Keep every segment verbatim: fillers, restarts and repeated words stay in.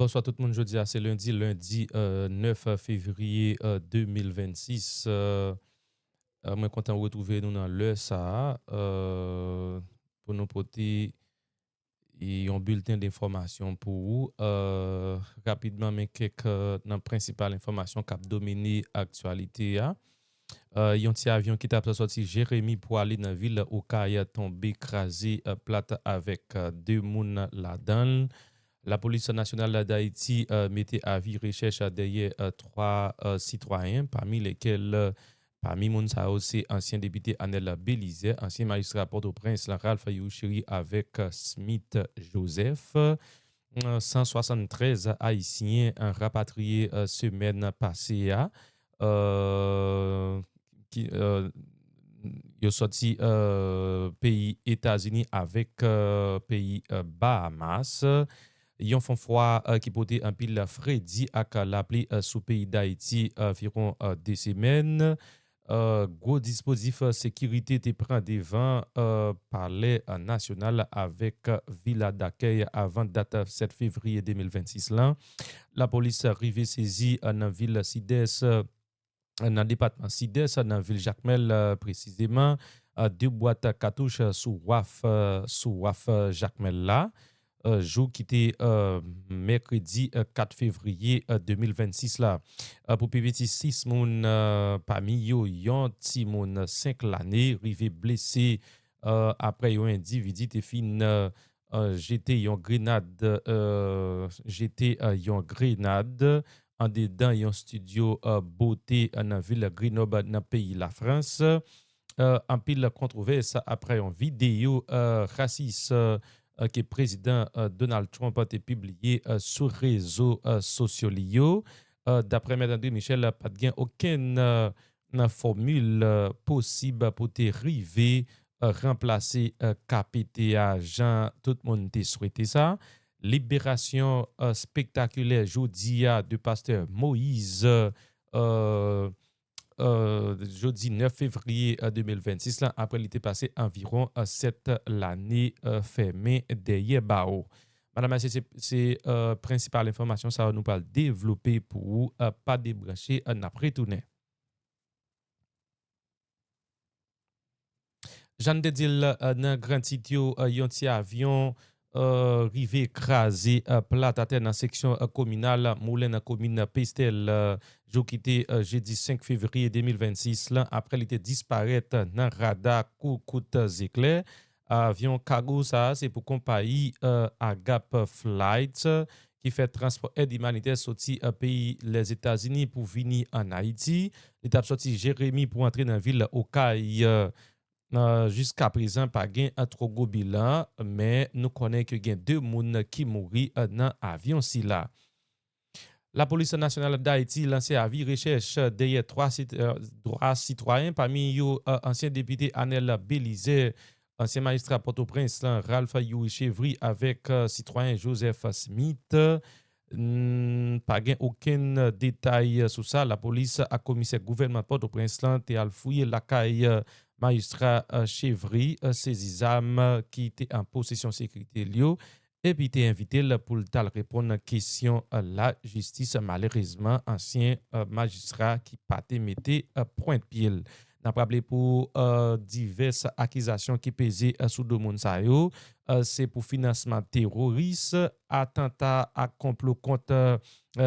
Bonswa tout moun, jodi a se lendi, lendi, euh, nèf fevriye, euh, de mil vennsis. Euh, euh, mwen kontan retwouve nou nan lè sa a, euh, pou nou pote yon bilten de enfòmasyon pou ou. Euh, rapidman, men kèk, euh, nan prensipal enfòmasyon k ap domine aktyalite a. Euh, yon ti avyon ki t ap sòti Jeremi pou ale nan vil Okay tonbe kraze, euh, plat avèk, euh, de moun ladan l. Lapolis Nasyonal Dayiti, euh, mete avi rechèch dèyè, euh, twa, euh, sitwayen, pami lekèl, euh, pami moun sa yo se ansyen depite Anel Belizaire, ansyen majistra Pòtoprens lan Ralph Youri Chéry avèk, euh, Smith Joseph. Euh, san swasanntrèz Ayisyen, euh, rapatriye, euh, semèn pase a. Euh, ki, euh, yo sòti, euh, peyi Etazini avèk, euh, peyi, euh, Bahamas. Yon fon fwa, euh, ki pote anpil fredi ak lapli, euh, sou peyi Dayiti, euh, viwon, euh, de semèn. Euh, gwo dispozitif, euh, sekirite te pran devan, euh, Palè, euh, Nasyonal avèk, euh, Vila dakèy avan dat, euh, sèt fevriye de mil vennsis lan. Lapolis rive sezi, euh, nan vil Sidès, euh, nan depatman Sidès, nan vil Jakmèl, euh, presizeman, euh, de bwat katouch, euh, sou waf, euh, sou waf, euh, Jakmèl la, euh, jou ki te, euh, mèkredi, euh, kat fevriye, euh, de mil vennsis la. Euh, pou pi piti, sis moun, euh, pami yo yon timoun senk lane rive blese, euh, aprè yon endividi te fin, euh, euh, jete yon grenad, euh, jete, euh, yon grenad andedan yon estidyo, euh, bote, euh, nan vil Grenòb nan peyi Lafrans. Euh, anpil kontwovès aprè yon videyo, euh, rasis, euh, euh, ke prezidan, euh, Donald Trump te pibliye, euh, sou rezo, euh, sosyo li yo. Euh, daprè Mèt André Michel, pa t gen okenn, euh, nan fòmil, euh, posib pou te rive, euh, ranplase, euh, K P T a jan tout moun te swete sa. Liberasyon, euh, spektakilè jodi a de pastè Moïse, euh, euh, jodi nèf fevriye, euh, de mil vennsis la, aprè li te pase anviwon, euh, sèt lane, euh, fèmen dèyè bawo. Madanm, mesye, se, se, euh, prensipal enfòmasyon sa yo nou pral devlope pou ou, euh, pa debranche, euh, n ap retounen. Jan n te di l, euh, nan gran tit yo, euh, yon ti avyon, euh, rive kraze, euh, plat atè nan seksyon, euh, kominal Moulen nan komin Pestèl, euh, jou ki te, euh, jedi senk fevriye de mil vennsis lan, aprè li te disparèt nan rada kou kout zeklè. Avyon kago sa a se pou konpayi, euh, Agap Flight, euh, ki fè transpò èd imanitè soti, euh, peyi Lèzetazini pou vini ann Ayiti. Li t ap sòti Jeremi pou antre nan vil Okay, euh, euh, jiskaprezan, pa gen, euh, twò gwo bilan, men nou konnen ke gen de moun ki mouri, euh, nan avyon sila. Lapolis Nasyonal Dayiti lanse avi rechèch dèyè twa sit-, euh, twa sitwayen, pami yo, euh, ansyen depite Anel Belizaire, ansyen majistra Pòtoprens lan, Ralph Youri Chevry, avèk, euh, sitwayen Joseph Smith. Hmm, pa gen okenn detay sou sa. Lapolis ak komisè gouvènman Pòtoprens lan te al fouye lakay, euh, majistra, euh, Chevry, euh, sezi zam, euh, ki te an posesyon sekirite l yo, epi te envite l pou l t al reponn kesyon, euh, lajistis. Malerezman, ansyen, euh, majistra ki pa te mete, euh, pwent pye l. N ap raple pou, euh, divès akizasyon ki peze, euh, sou do moun sa yo, euh, se pou finansman teworis, atanta ak konplo kont, euh,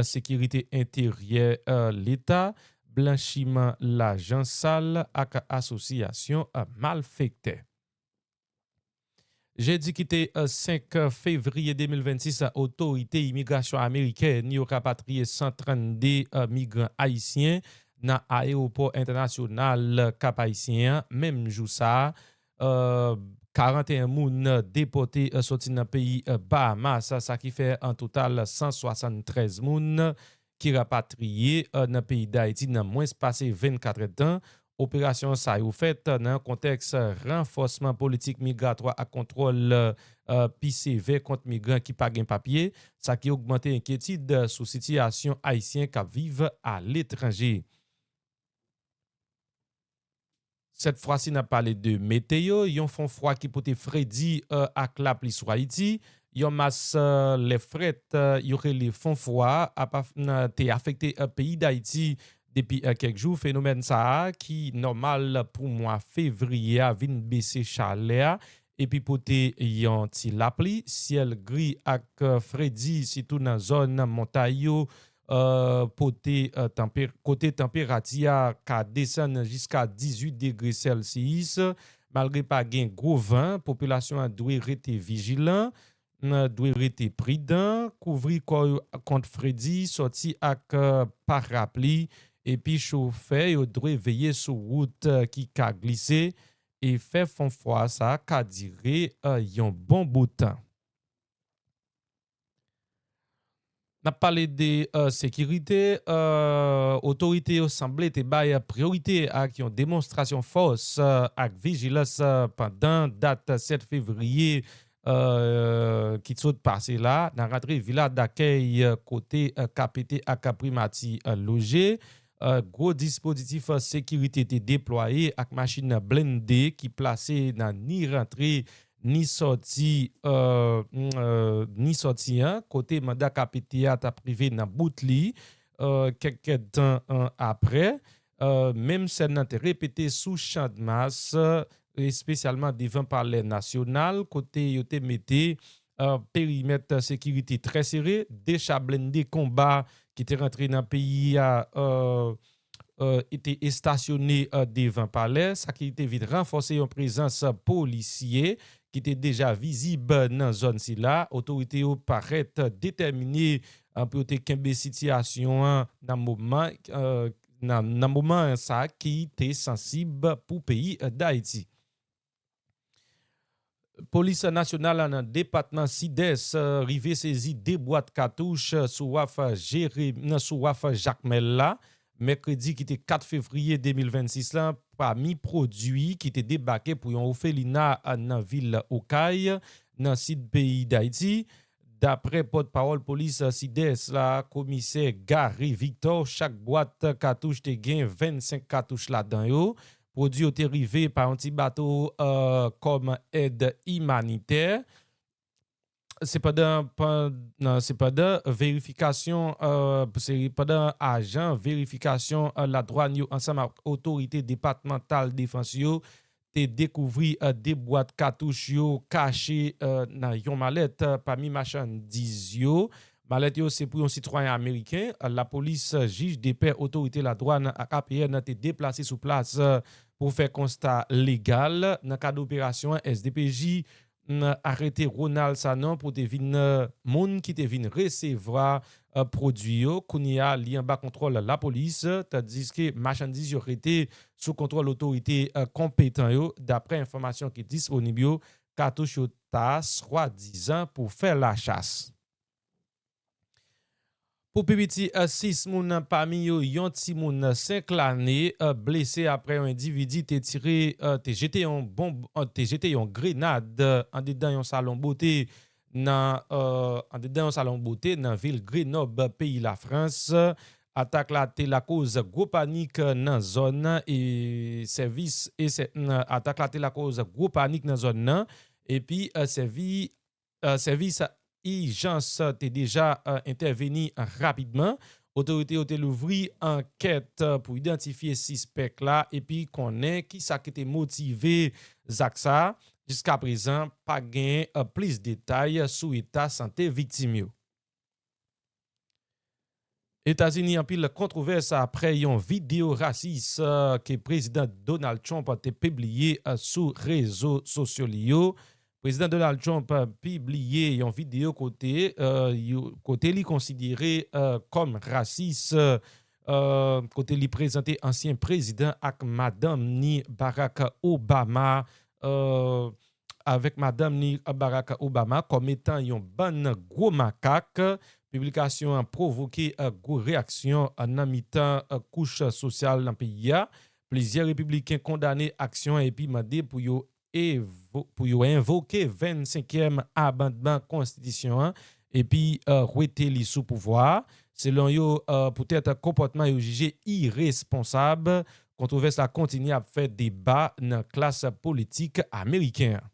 sekirite enteryè, euh, Leta, blanchiman lajan sal ak asosyasyon, euh, malfektè. Jedi ki te, euh, senk fevriye de mil vennsis, otorite imigrasyon amerikèn yo rapatriye san trannde, euh, migran ayisyen nan ayewopò entènasyonal Kap Ayisyen an. Menm jou sa a, euh, karanteyen moun depòte, euh, soti nan peyi, euh, Bahamas, sa ki fè an total san swasanntrèz moun ki rapatriye, euh, nan peyi Dayiti nan mwens pase vennkat èdtan. Operasyon sa yo fèt nan yon kontèks ranfòsman politik migratwa ak kontwòl, euh, pi sevè kont migran ki pa gen papye, sa ki ogmante enkyetid sou sitiyasyon Ayisyen k ap viv aletranje. Sèt fwa si n ap pale de meteyo, yon fon fwa ki pote fredi, euh, ak lapli sou Ayiti. Yon mas, eh, lè frèt, eh, yo rele fonfwa, apa, n-, te afekte, eh, peyi Dayiti depi, eh, kèk jou. Fenomèn sa a, ki nòmal pou mwa fevriye a, vin bese chalè a, epi pote yon ti lapli. Syèl gri ak, eh, fredi, sitou nan zòn montay yo, eh, pote, eh, tanpe-, kote tanperati a ka desann jiska dizuit degre Celsius. Malgre pa gen gwo van, popilasyon an dwe rete vijilan, n-, dwe rete pridan, kouvri kò yo kont fredi, sòti ak, eh, parapli, epi chofè yo dwe veye sou wout, eh, ki ka glise, e fè fonfwa sa ka dire, eh, yon bon bout tan. N ap pale de, eh, sekirite. Eh, otorite yo sanble te bay priyorite ak yon demonstrasyon fòs, eh, ak vijilans, eh, pandan dat sèt fevriye, eh, ki sot pase la, nan rantre vila dakèy, eh, kote, eh, K P T ak primati, eh, loje. Eh, gwo dispozitif, eh, sekirite te deplwaye ak machin blende ki plase nan ni rantre ni sòti, eh, mm, eh, ni sòti an, kote manda K P T a t ap rive nan bout li, eh, kèk, kèk tan, eh, apre. Eh, menm sèn nan te repete sou Channmas, eh, espesyalman devan Palè Nasyonal, kote yo te mete, eh, perimèt sekirite trè sere, de cha blende konba ki te rantre nan peyi a, eh, eh, te estasyone, eh, devan palè, sa ki te vin ranfòse yon prezans polisye ki te deja vizib nan zòn sila. Otorite yo parèt detèmine, eh, pou yo te kenbe sitiyasyon an nan moman, eh, nan, nan moman sa ki te sansib pou peyi, eh, Dayiti. Polis nasyonal la nan depatman Sidès, eh, rive sezi de bwat katouch, eh, sou waf Jere-, nan, sou waf Jakmèl la, mèkredi ki te kat fevriye de mil vennsis lan, pami pwodui ki te debake pou yon ofelina, eh, nan vil Okay, nan sid peyi Dayiti. Daprè pòtpawòl polis, eh, Sidès la, komisè Gary Victor, chak bwat katouch te gen vennsenk katouch ladan yo. Pwodui yo te rive pa yon ti bato, eh, kòm èd imanitè. Sepandan, pandan, sepandan, verifikasyon, eh, sepandan ajan verifikasyon, eh, ladwàn yo ansanm ak otorite depatmantal defans yo te dekouvri, eh, de bwat katouch yo kache, eh, nan yon malèt, eh, pami machandiz yo. Malèt yo se pou yon sitwayen ameriken. Eh, lapolis, eh, jij depè, otorite ladwàn ak A P N te deplase sou plas, eh, pou fè konsta legal. Nan kad operasyon an, S D P J, mm, arete Ronald Sanon pou te vin, eh, moun ki te vin resevwa, eh, pwodui yo. Kounye a, li anba kontwòl lapolis, tandiske machandiz yo rete sou kontwòl otorite, eh, konpetan yo. Daprè enfòmasyon ki disponib yo, katouch yo ta swadizan pou fè lachas. Pou pi piti, eh, sis moun, pami yo yon timoun senk lane, eh, blese apre yon endividi te tire, eh, te jete yon bonb, eh, te jete yon grenad, eh, andedan yon salon bote nan, eh, andedan yon salon bote nan vil Grenòb, peyi Lafrans. Atak la te lakoz gwo panik nan zòn nan e sèvis, e sè-, atak la te lakoz gwo panik nan zòn nan, epi, eh, sèvi eh, sèvis ijans te deja, eh, entèveni rapidman. Otorite yo te louvri ankèt, eh, pou idantifye sispèk la epi konnen ki sa ki te motive zak sa a. Jiskaprezan, pa gen, eh, plis detay sou eta sante viktim yo. Etazini, anpil kontwovès apre yon videyo rasis, eh, ke Prezidan Donald Trump te pibliye, eh, sou rezo sosyo li yo. Prezidan Donald Trump, eh, pibliye yon videyo kote, eh, yo, kote li konsidere, eh, kòm rasis, eh, kote li prezante ansyen prezidan ak madanm ni Barack Obama, eh, avèk madanm ni Barack Obama kòm etan yon bann gwo makak. Piblikasyon an pwovoke, eh, gwo reyaksyon, eh, nan mitan, eh, kouch sosyal nan peyi a. Plizyè repibliken kondane aksyon an epi mande pou yo evo-, pou yo envoke vennsenkyèm amandman konstitisyon an epi, eh, wete li sou pouvwa a. Selon yo, eh, poutèt konpòtman yo jije iresponsab, kontwovès la kontinye ap fè deba nan klas politik ameriken an.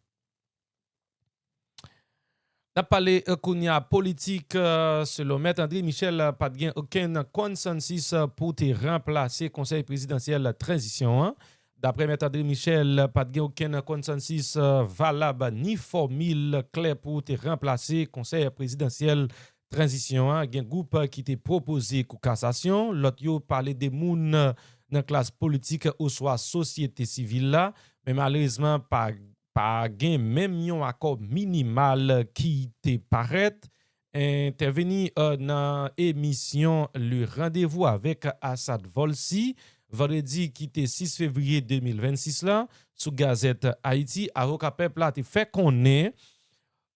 N ap pale, eh, kounye a politik, eh, selon Mèt André Michel, eh, pa t gen okenn konsansis, eh, pou te ranplase Konsèy Prezidansyèl Tranzisyon an. Daprè Mèt André Michel, pa t gen okenn konsansis, eh, valab ni fòmil klè pou te ranplase Konsèy Prezidansyèl Tranzisyon an. Gen gwoup, eh, ki te pwopoze Kou Kasasyon, lòt yo pale de moun, eh, nan klas politik oswa sosyete sivil la, men malerezman pa pa gen menm yon akò minimal ki te parèt. Entèveni, eh, nan emisyon Le Rendez-vous avec Assad Volcy, vandredi ki te sis fevriye de mil vennsis la, sou Gazette Haïti, avoka pèp la te fè konnen,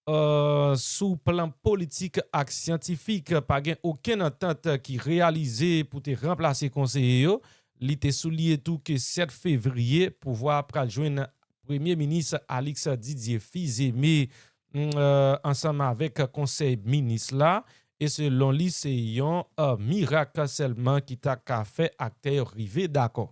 eh, sou plan politik ak syantifik, pa gen okenn antant ki reyalize pou te ranplase konseye yo. Li te souliye tou ke sèt fevriye, pouvwa a pral jwenn Premye Minis Alix Didier Fils-Aimé, mm, eh, ansanm avèk Konsèy Minis la, e selon li, se yon, eh, mirak sèlman ki ta ka fè aktè yo rive dakò.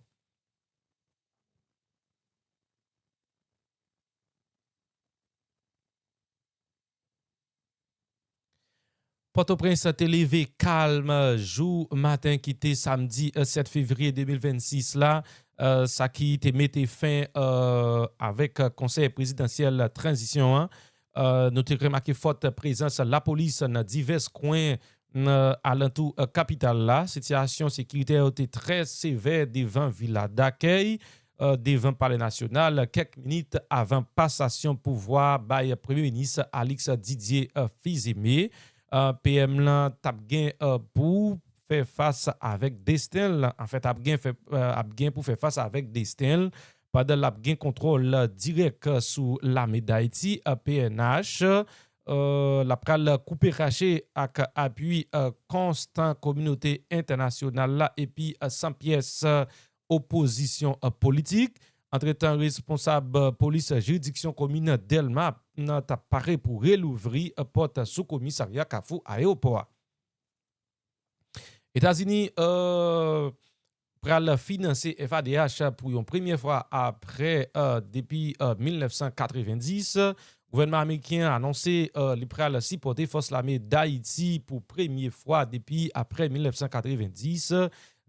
Pòtoprens te leve kalm jou maten ki te samdi, eh, sèt fevriye de mil vennsis la, eh, sa ki te mete fen, eh, avèk Konsèy Prezidansyèl Tranzisyon an. Eh, nou te remake fòt prezans lapolis nan divès kwen, eh, alantou, eh, kapital la. Sitiyasyon sekiritè yo te trè sevè devan Vila Dakèy, eh, devan Palè Nasyonal, kèk minit avan pasasyon pouvwa bay Premye Minis Alix Didier, eh, Fils-Aimé. Eh, P M lan t ap gen, eh, pou fè fas avèk desten l. Anfèt, ap gen fè, eh, ap gen pou fè fas avèk desten l pandan l ap gen kontwòl dirèk sou Lame Dayiti, eh, P N H. Eh, l ap pral koupe rache ak apui, eh, konstan kominote entènasyonal la epi, eh, san pyès, eh, opozisyon, eh, politik. Antretan, responsab, eh, polis jiridiksyon komin Dèlma nan t ap pare pou relouvri, eh, pòt sou komisarya Kafou Ayewopò a. Etazini, eh, pral finanse F A D H pou yon premyè fwa apre, eh, depi, eh, mil nèf san katrevenndis. Gouvènman ameriken an anonse, eh, li pral sipòte Fòs Lame Dayiti pou premye fwa depi apre mil nèf san katrevenndis.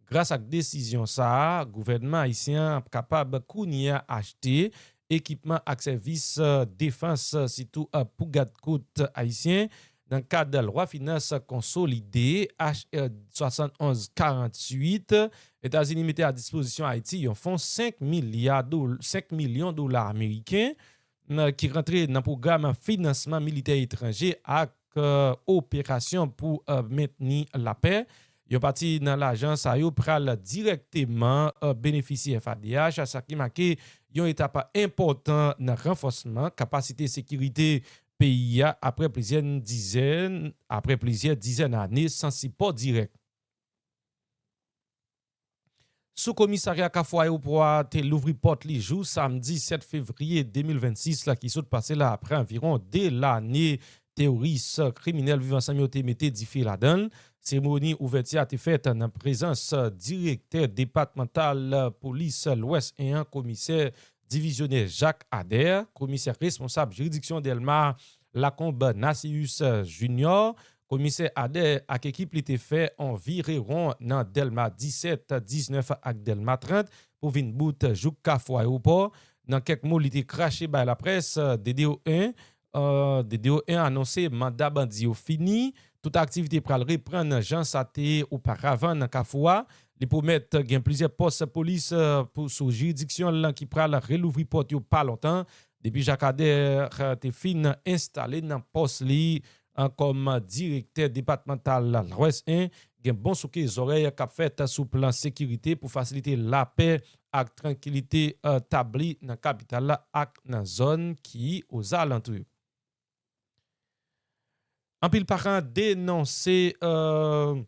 Gras ak desizyon sa a, gouvènman ayisyen an ap kapab kounye a achte ekipman ak sèvis, eh, defans, eh, sitou, eh, pou gad kot ayisyen, nan kad lwa finans konsolide, H R swasannonz karanntuit, Etazini mete a dispozisyon Ayiti yon fon senk milya dola, senk milyon dola ameriken, nan, ki rantre nan pwogram finansman militè etranje ak, eh, operasyon pou, eh, mentni lapè. Yon pati nan lajan sa yo pral dirèkteman, eh, benefisye F A D H, sa ki make yon etap enpòtan nan ranfòsman kapasite sekirite peyi a apre plizyè dizèn, apre plizyè dizèn ane san sipò dirèk. Sou komisarya Kafou Ayewopò a te louvri pòt li jou samdi sèt fevriye de mil vennsis la ki sot pase la, apre anviwon de lane teworis kriminèl Viv Ansanm yo te mete dife ladan l. Seremoni ouvèti a te fèt nan prezans direktè depatmantal polis Lwès en an, komisè divizyonè Jacques Adair, komisè responsab jiridiksyon Dèlma Lacombe Nassius Junior. Komisè Adair ak ekip li te fè on virewon nan Dèlma disèt, diznèf ak Dèlma trant pou vin bout jouk Kafou Ayewopò. Nan kèk mo, li te krache bay laprès, D D O en, eh, D D O en anonse manda bandi yo fini. Tout aktivite pral reprann jan sa te ye oparavan nan Kafou a. Li pwomèt gen plizyè pòs polis, eh, pou, sou jiridiksyon l lan ki pral relouvri pòt yo pa lontan. Depi Jacques Adair, eh, te fin enstale nan pòs li, eh, kòm direktè depatmantal Lwès en, gen bon souke zòrèy k ap fèt sou plan sekirite pou fasilite lapè ak trankilite, eh, tabli nan kapital la ak nan zòn ki ozalantou yo. Anpil paran denonse, eh,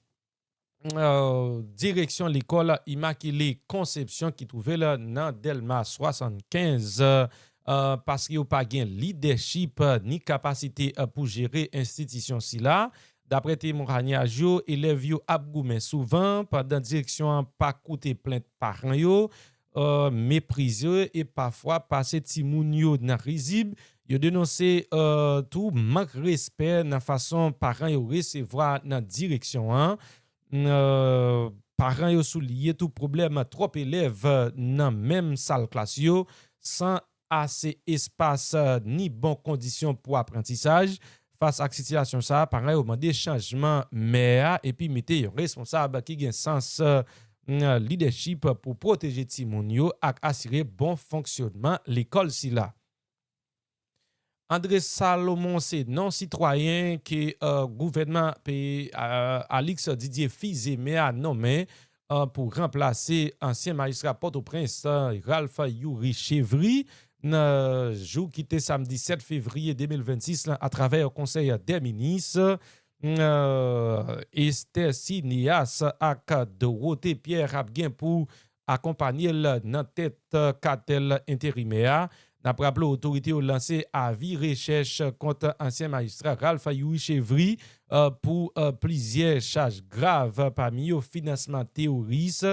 eh, direksyon lekòl Immaculée Conception ki twouve l nan Dèlma swasannkenz, eh, paske yo pa gen lidèchip ni kapasite, eh, pou jere enstitisyon sila. Daprè temwayaj yo, elèv yo ap goumen souvan pandan direksyon an pa koute plent paran yo, eh, meprize e pafwa pase timoun yo nan rizib. Yo denonse, eh, tou mank respè nan fason paran yo resevwa nan direksyon an. Eh, paran yo souliye tou pwoblèm twòp elèv nan menm sal klas yo, san ase espas, eh, ni bon kondisyon pou aprantisaj. Fas ak sitiyasyon sa a, paran yo mande chanjman mè a epi mete yon responsab ki gen sans, eh, lidèchip pou pwoteje timoun yo ak asire bon fonksyonman lekòl sila. André Salomon se non sitwayen ke, eh, gouvènman peyi, eh, Alix Didier Fils-Aimé a nonmen, eh, pou ranplase ansyen majistra Pòtoprens, eh, Ralph Youri Chevry, nan jou ki te samdi sèt fevriye de mil vennsis lan, atravè Konsèy dè Minis, eh, Esther Cinéas ak Dorothée Pierre ap gen pou akonpanye l nan tèt katèl enterimè a. N ap raple, otorite yo lanse avi rechèch kont ansyen majistra Ralph Youri Chevry, eh, pou, eh, plizyè chaj grav, pami yo finansman teworis,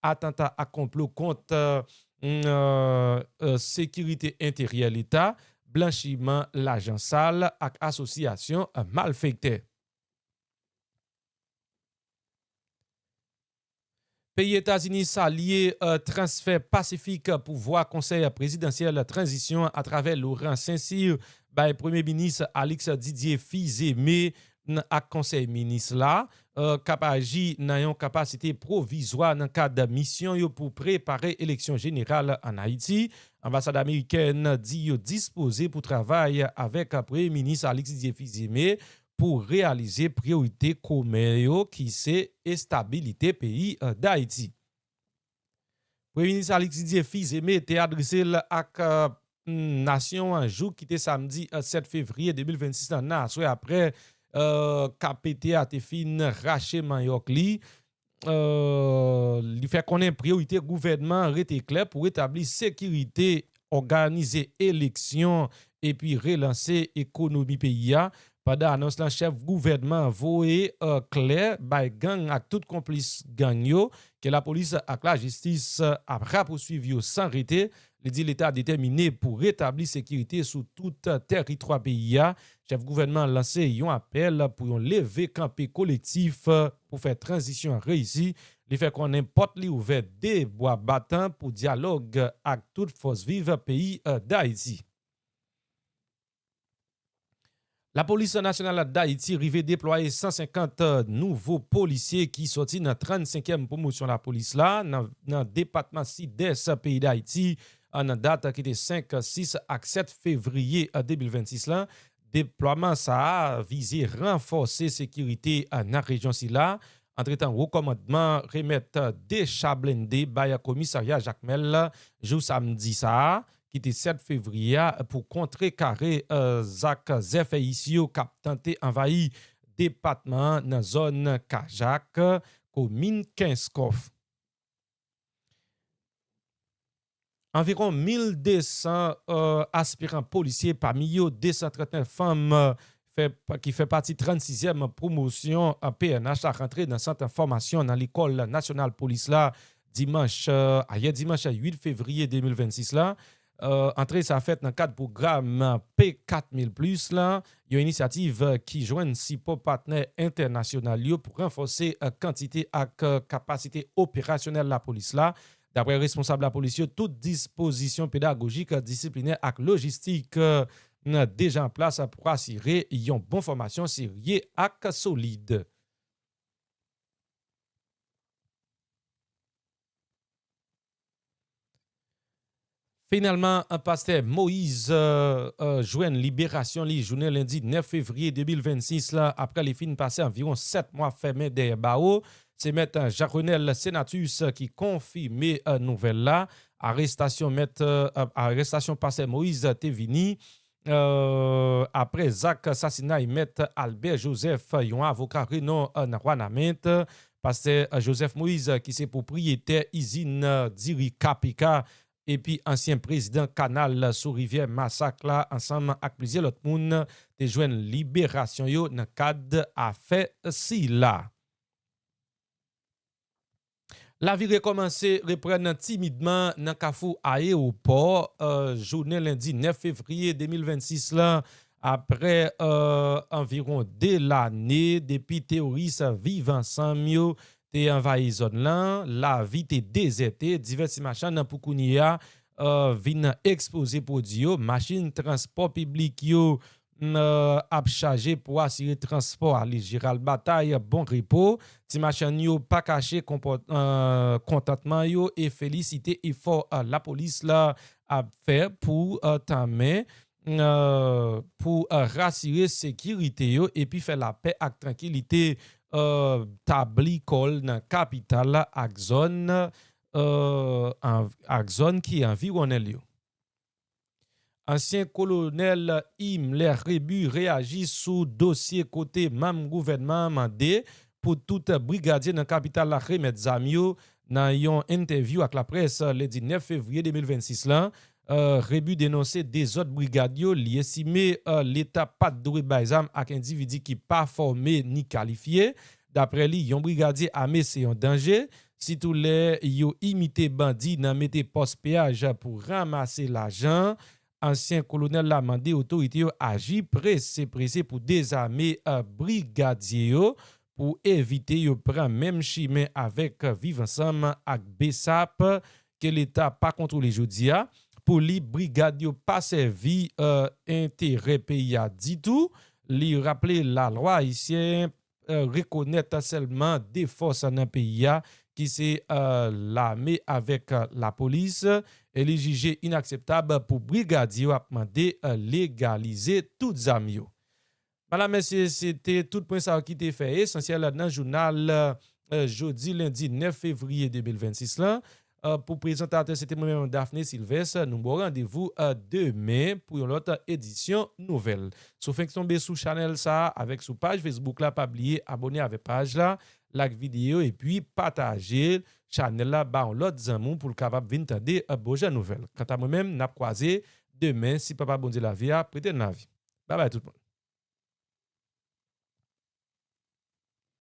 atanta ak konplo kont, eh, eh, sekirite enteryè Leta, blanchiman lajan sal ak asosyasyon, eh, malfektè. Peyi Etazini salye, eh, transfè pasifik pouvwa Konsèy Prezidansyèl Tranzisyon atravè Laurent Saint-Cyr bay Premye Minis Alix Didier Fils-Aimé n-, ak Konsèy Minis la, eh, k ap aji nan yon kapasite pwovizwa nan kad misyon yo pou prepare eleksyon jeneral ann Ayiti. Anbasad amerikèn di yo dispoze pou travay avèk Premye Minis Alix Didier Fils-Aimé pou reyalize priyorite komen yo ki se estabilite peyi, eh, Dayiti. Premye Minis Alix Didier Fils-Aimé te adrese l ak, eh, nasyon an jou ki te samdi, eh, sèt fevriye de mil vennsis lan nan aswè aprè, eh, K P T a te fin rache manyòk li. Eh, li fè konnen priyorite gouvènman an rete klè pou retabli sekirite, òganize eleksyon epi relanse ekonomi peyi a. Pandan anons lan, chèf gouvènman an voye, eh, klè bay gang ak tout konplis gang yo ke lapolis ak lajistis ap rapousuiv yo san rete. Li di Leta detèmine pou retabli sekirite sou tout tèritwa peyi a. Chèf gouvènman an lanse yon apèl pou yon leve kanpe kolektif pou fè tranzisyon an reyisi. Li fè konnen pòt li ouvè de bwa batan pou dyalòg ak tout fòs viv peyi, eh, Dayiti. Lapolis Nasyonal Dayiti rive deplwaye san senkant nouvo polisye ki sòti nan trannsenkyèm pwomosyon lapolis la nan, nan depatman Sidès peyi Dayiti, an nan dat ki te senk, sis ak sèt fevriye de mil vennsis lan. Deplwaman sa a vize ranfòse sekirite nan rejyon sila. Antretan, wo kòmandman remèt de cha blende bay komisarya Jakmèl jou samdi sa a, ki te sèt fevriye a, pou kontrekare, eh, zak zèfèyis yo k ap tante anvayi depatman an nan zòn Kajak, komin Kenskòf. Anviwon mil de san, eh, aspiran polisye, pami yo de san trannèf fanm, eh, fè, ki fè pati trannsizyèm pwomosyon, eh, P N H la, rantre nan sant fòmasyon nan Lekòl Nasyonal Polis la dimanch, eh, ayè dimanch uit fevriye de mil vennsis la. Eh, antre sa fèt nan kad pwogram P kat mil plis la, yon inisyativ ki jwenn sipò patnè entènasyonal yo pou ranfòse, eh, kantite ak, eh, kapasite operasyonèl lapolis la. Daprè responsab lapolis yo, tout dispozisyon pedagojik, disiplinè ak lojistik, eh, deja an plas pou asire yon bon fòmasyon serye ak solid. Finalman, pastè Moïse, eh, eh, jwenn liberasyon li jounen lendi nèf fevriye de mil vennsis la, aprè li fin pase anviwon sèt mwa fèmen dèyè bawo. Se mèt Jean Renel Senatus ki konfime, eh, nouvèl la. Arestasyon mèt, eh, arestasyon pastè Moïse te vini, eh, aprè zak sasinay mèt Albert Joseph, yon avoka renon, eh, nan Wanament. Pastè Joseph Moïse, ki se pwopriyetè izin diri K P K, epi ansyen prezidan kanal sou rivyè Masak la, ansanm ak plizyè lòt moun, te jwenn liberasyon yo nan kad afè sila. Lavi rekòmanse reprann timidman nan Kafou Ayewopò, jounen lendi nèf fevriye de mil vennsis lan, apre anviwon de lane depi teworis Viv Ansanm yo te anvayi zòn lan, lavi te dezète, divès ti machann pou kounye a vin ekspoze pwodui yo, machin transpò piblik yo ap chaje pou asire transpò a. Li Jeral Batay, Bon Repo, ti machann yo pa kache kontantman yo e felisite efò lapolis la ap fè pou tanmen pou rasire sekirite yo epi fè lapè ak trankilite tabli kò l nan kapital la ak zòn ak zòn ki anviwonnen l yo. Ansyen kolonèl Himmler Rebu reyaji sou dosye kote manm gouvènman an mande pou tout brigadye nan kapital la remèt zam yo. Nan yon entèvyou ak laprès lendi nèf fevriye de mil vennsis lan, Rebu denonse dezòd brigad yo, li estime Leta pa t dwe bay zam ak endividi ki pa fòme ni kalifye. Daprè li, yon brigadye ame se yon danje, sitou lè yo imite bandi nan mete pòs peyaj pou ranmase lajan. Ansyen kolonèl la mande otorite yo aji prese prese pou dezame brigadye yo pou evite yo pran menm chimen avèk Viv Ansanm ak BSAP ke Leta pa kontwole jodi a. Pou li, brigad yo pa sèvi enterè peyi a ditou. Li raple lalwa ayisyen rekonèt sèlman de fòs nan peyi a ki se lame avèk lapolis e li jije inakseptab pou brigadye yo ap mande legalize tout zam yo. Madanm, mesye, se te tout pwen sa yo ki te fè esansyèl nan jounal jodi lendi nèf fevriye de mil vennsis lan. Pou prezantatè, se te mwen menm, Daphné Sylvestre. Nou ba w randevou demen pou yon lòt edisyon nouvèl. Si w fenk tonbe sou chanèl sa a avèk sou paj Facebook la, pa bliye abòne avèk paj la, like videyo epi pataje chanèl la ba yon lòt zanmi w pou l kapab vin tande bon jan nouvèl. Kanta mwen menm, n ap kwaze demen si Papa Bondye lavi a prete n lavi. Babay tout moun.